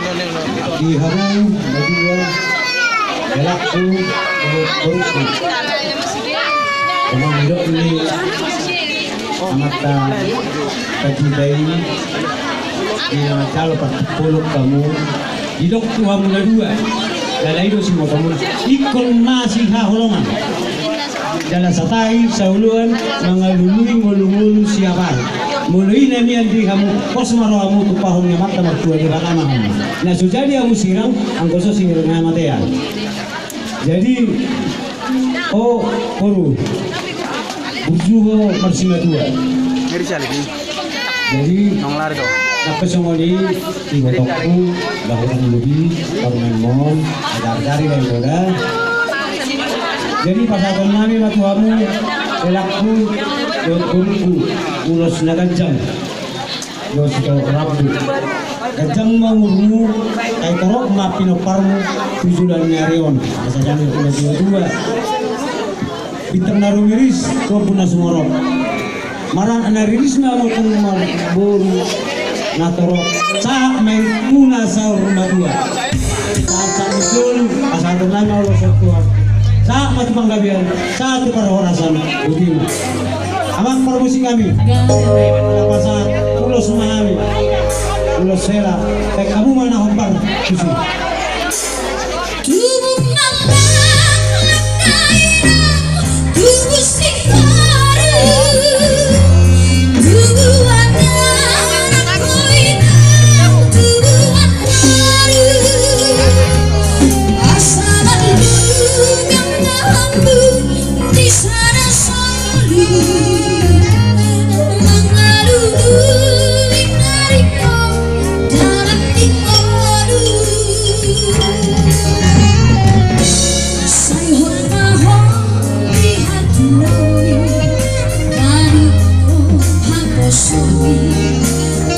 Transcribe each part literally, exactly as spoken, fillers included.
Di hamu na dua, helakku, dohot borungku. Songon nidok ni amanta Panjaitan i, di na manjalo partipolon hamu, didok tu hamu na dua, jala i do simotomuna, ingkon ma sihaholongan. Jala satai saoloan mangalului ngolungolu siapari. Molo i na nian di hamu, pos ma rohamu tumpahon ni Amanta Martua Debata ma hamu. Na so jadi hamu sirang, anggo so sirang na matean. Jadi, o boru, burju ho marsimatua. Jadi, nang pe songon i, ibotongku, bahulangku, parumaenmon, ajar-ajari, dan boda. Jadi, pasahaton nami ma tu hamu, helakku, dohot borungku, ulos na ganjang. Dohot sitorop rambu. Ganjang ma umurmu, sai torop ma pinomparmu, tu joloan ni ari on. Asa dang na tua-tua. Bintang na rumiris, lombu na sumorop. Marana na riris ma hamu tu marboru na torop. Sahat ma i tu na saur matua. Sahat-sahat ni solu, pasahaton nami ma ulos on tu hamu. Sahat ma tu panggabean, sahat tu parhorasan, botima. Amang parmusik nami. Pasahat ulos ma hami. Ulos hela, baen hamu ma na hombar tusi. Tubu mambang dainang, tubu singkoru, tubu anak koinang, tubu anak baru. Asa mandungan na lambung di sada solu, mangalului na ringkot dalam tingkolu. Sai hot ma ho di hatuaon i, na ningkon haposoon i,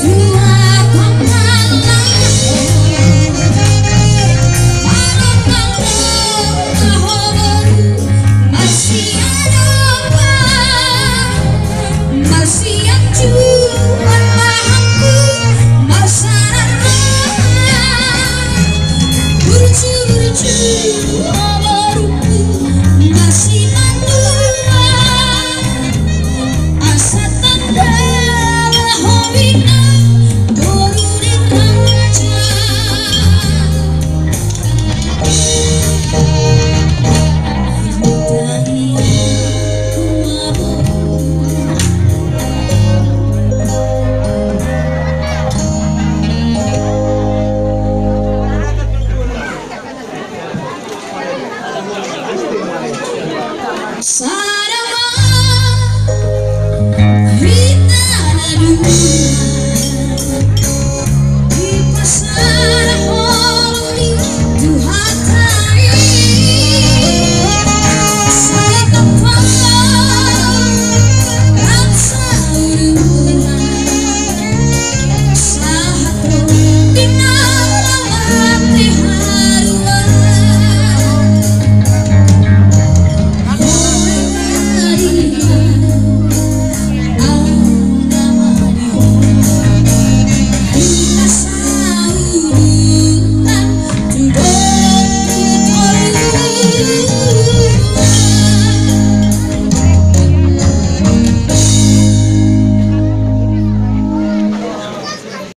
tua pangalaho. Manang na ho boru, marsiadopan, marsianjuan lahanku, marsaran roha, burju-burju.